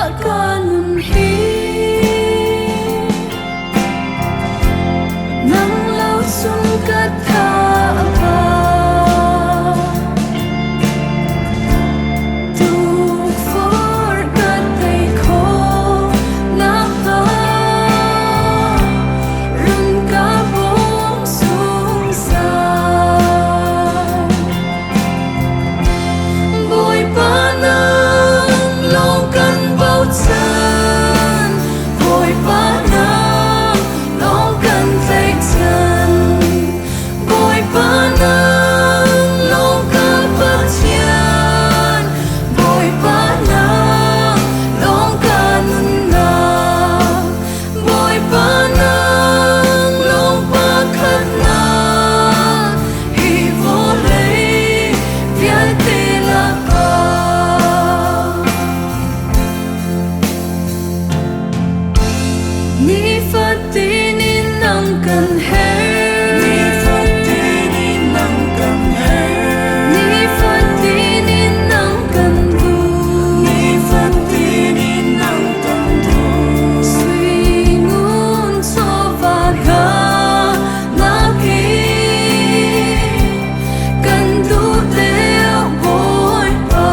Ka nun hi nang lo cung ka tha a ba. Tukforh ka tei khawh nakhnga run ka bawm zungzal. Bawipa nang lawng kan bochan, Bawipa nang lawng kan tlaihchan, Bawipa nang lawng ka Pathian, Bawipa nang lawng ka nunnak, Bawipa nang lawng pakhatnak, hi vawlei vialte lakah. Nifatin in nang kan herh. Nifatin in nang kan herh. Nifatin in nang kan duh. Nifatin in nang kan duh. Sui ngun chawva hna nakin kan duh deuh Bawipa.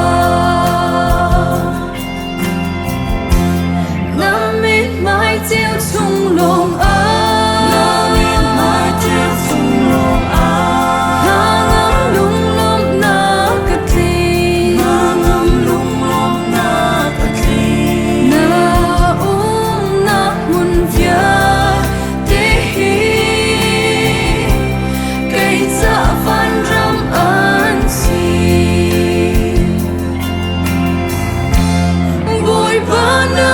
Na mithmai ceu chung lawng Na ah mithmai ceu chung lawng ah Hnangam lunglawmhnak ka tling. Hnangam lunglawmhnak a tling. Na umnak hmun vialte hi kei ca vanram an si. Bawipa na